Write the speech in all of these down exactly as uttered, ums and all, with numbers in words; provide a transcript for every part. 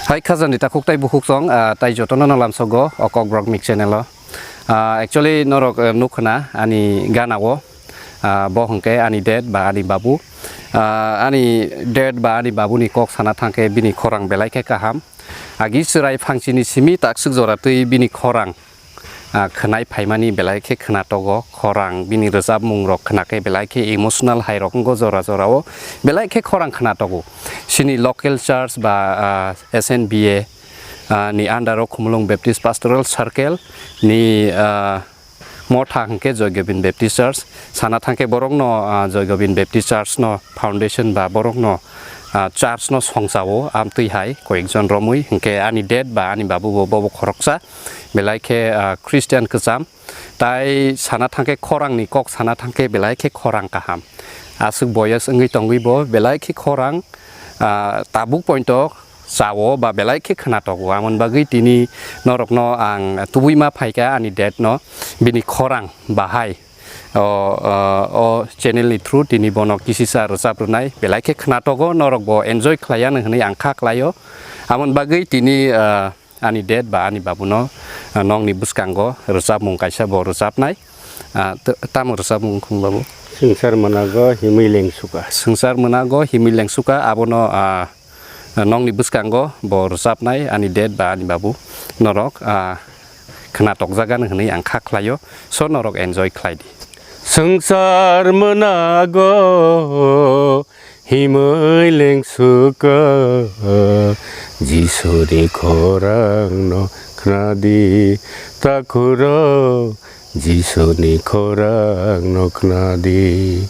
Hai khajani takhuk tai bukhuk song, ah, tai jotono no lamsogo o Kokborok Mix channel o. Ah, actually norok, eh, nukhna ani gana o, ah, bo hwnkhe ani dad ba ani babu. Ah, ani dad ba ani babuni kok sana thangkhe bini khorang belai khe kaham. Agi chwrai phangsini simi takswk jora twi bini khorang ah, khwnai phaimani belai khe khwnatogo, khorang bini rwchapmung rok khwnakhe belai khe emotional hai rok wngkho jora jora o, belai khe khorang khwnatogo. Chini local church ba, ah, S N B A, ah, ni under o Khumulwng Baptist Pastoral Circle ni, ah, motha hwnkhe Joy Gobind Baptist Church. Sana thangkhe borokno, ah, Joy Gobind Baptist Church no foundation ba borokno, ah, church no songchao amtwi hai koyekjon romwi, hwnkhe ani dad ba ani babu bo, bobo khoroksa belai khe, ah, Christian kwcham. Tai sana thangkhe khorangni kok sana thangkhe belai khe khorang kaham. Aswk boyos wngwi tongwi bo belai khe khorang, ah, tabuk pointo chao ba belai khe khwnatogo. Amoni bagwi tini norokno ang tubui ma phaikha ani dad no, bini khorang bahai o, o, o channel ni through tini bono kisisa rwchap rwnai belai khe khwnatogo, norok bo enjoy khlai ya hwnwi ang kha khlaio. Amoni bagwi tini, ah, ani dad ba ani babuno, ah, nokni bwskango rwchapmung kaisa bo rwchapnai. Ah, t-, tamo rwchapmung wngkha babu? Swngchar mwnago himwi lengsuka. Swngchar mwnago himwi lengsuka, abono, ah, nokni bwskango bo rwchapnai ani dad ba ani babu norok, ah, khwnatokjagan hwnwi ang kha khlaio, so norok enjoy khlai di. Swngchar mwnago himwi lengsuka, Jisuni khorangno khnadi, takhurok Jisuni khorangno khnadi.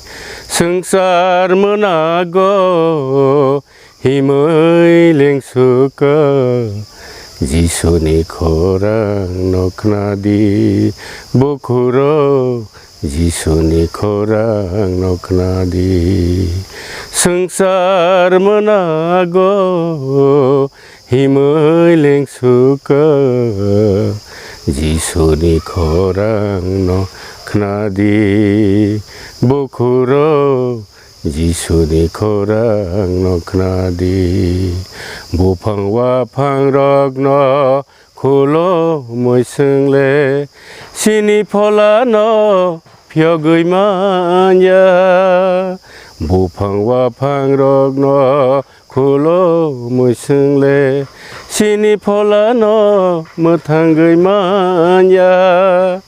Swngchar mwnago himwi lengsuka, Jisuni khorangno khnadi, bukhurok Jisuni khorangno khnadi. Swngchar mwnago himwi lengsuka, Jisuni khorangno khnadi, bukhurok Jisuni khorangno khnadi. Buphang waphangrokno khulumwi swngle, chini pholano phiyogwi manya. Buphang waphangrokno khulumwi swngle, chini pholano mwthangwi manya.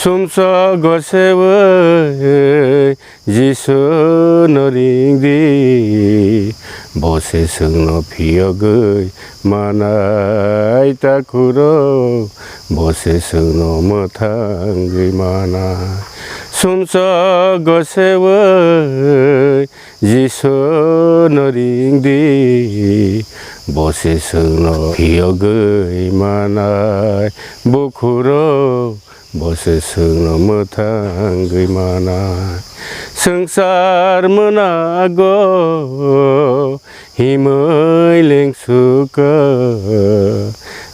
Sumsok gosewi Jisuno ringdi, bo se chwngno phiyogwi manai, takhurok bo se chwngno mwthangwi manai. Sumsok gosewi Jisuno ringdi, bo se chwngno phiyogwi manai, bukhurok bo se chwngno mwthangwi manai. Swngchar mwnago himwi lengsuka,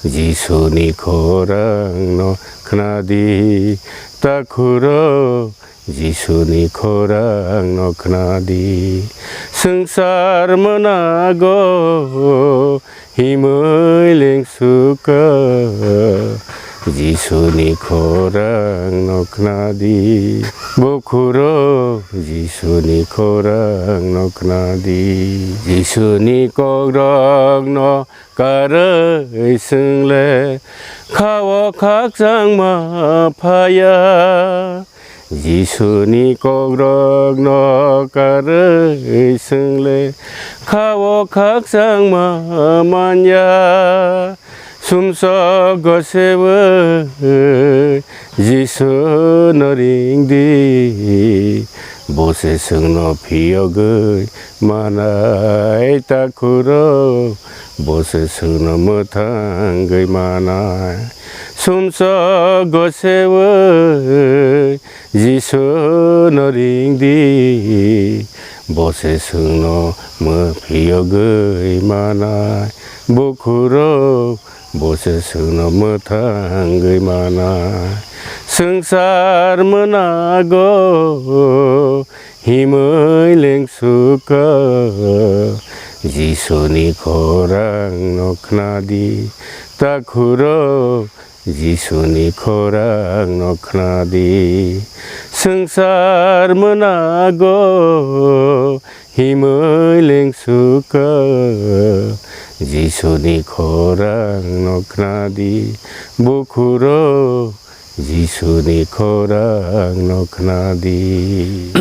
Jisuni khorangno khnadi, takhurok Jisuni khorangno khnadi. Swngchar mwnago himwi lengsuka, Jisuni khorangno khnadi. Bukhurok Jisuni khorangno khnadi. Jisuni kokrokno karwi swngle, khao khakchangma phaiya. Jisuni kokrokno karwi swngle, khao khakchangma manya. Sumsok gosewi Jisuno ringdi, bo se chwngno phiyogwi manai, takhurok bo se chwngno mwthangwi manai. Sumsok gosewi Jisuno ringdi, bo se chwngno mwphiyogwi manai, bukhurok bo se chwngno mwthangwi manai. Swngchar mwnago himwi lengsuka, Jisuni khorang no khna di, takhurok Jisuni khorang no khna di. Swngchar mwnago himwi lengsukha, Jisuni khorang no khna di. Bukhurok Jisuni khorang no khna di.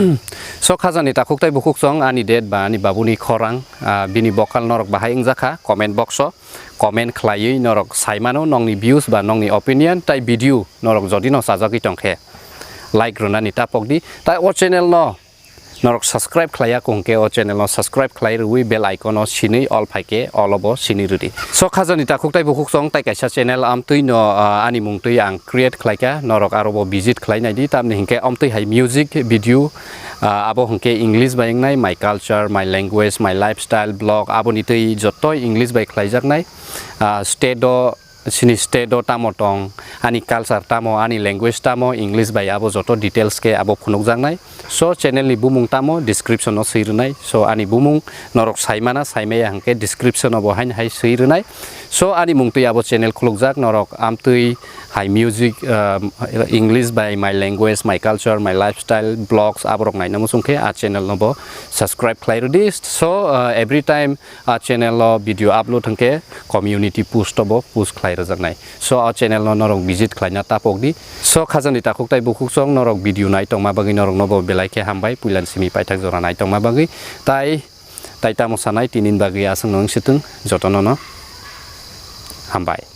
So khajani takhuk tai bukhuk song ani dad ba ani babuni khorang, ah, bini bokal norok bahai wngjakha comment box o. Comment khlaiwi norok saimano nongni views ba nongni opinion tai video norok jodi no chajagwi tongkhe like rwnani tapok di. Tai o channel no norok subscribe khlaiya kongkhe o channel no subscribe khlai rwui bell icon o sinui all phaikhe all obo sinui rwdi. So khajani takhuk tai bukhuk song tai kaisa channel amtwi no, ah, ani mungtwi ang create khlaikha, norok aro bo visit khlai naidi, tamni hinkhe amtwi hai music video, ah, abo hinkhe English bai wngnai, my culture, my language, my lifestyle blog, aboni twi joto English bai khlaijaknai, ah, state o, sini state o tamo tong, ani culture tamo, ani language tamo, English bai abo joto details khe abo phunukjaknai. So channel ni bumung tamo description o swi rwnai. So ani bumung norok saimana, saimaya hinkhe description o bo haino hai swi rwnai. So ani mungtwi abo channel khulukjak, norok amtwi hai music, ah, English bai my language, my culture, my lifestyle, blogs aborok naina muchungkhe a channel no bo subscribe khlai rwdi. So, ah, every time a channel o video upload hinkhe community post o bo post khlai rwjaknai. So a channel no norok visit khlaina tapok di. So khajani takhuk tai bukhuk song norok video nai tongma bagwi norok no bo belai khe hambai, puilan simi paithak jora nai tongma bagwi. Tai, tai tamo sanai tinin bagwi aswk no wng situng jotono no hambai.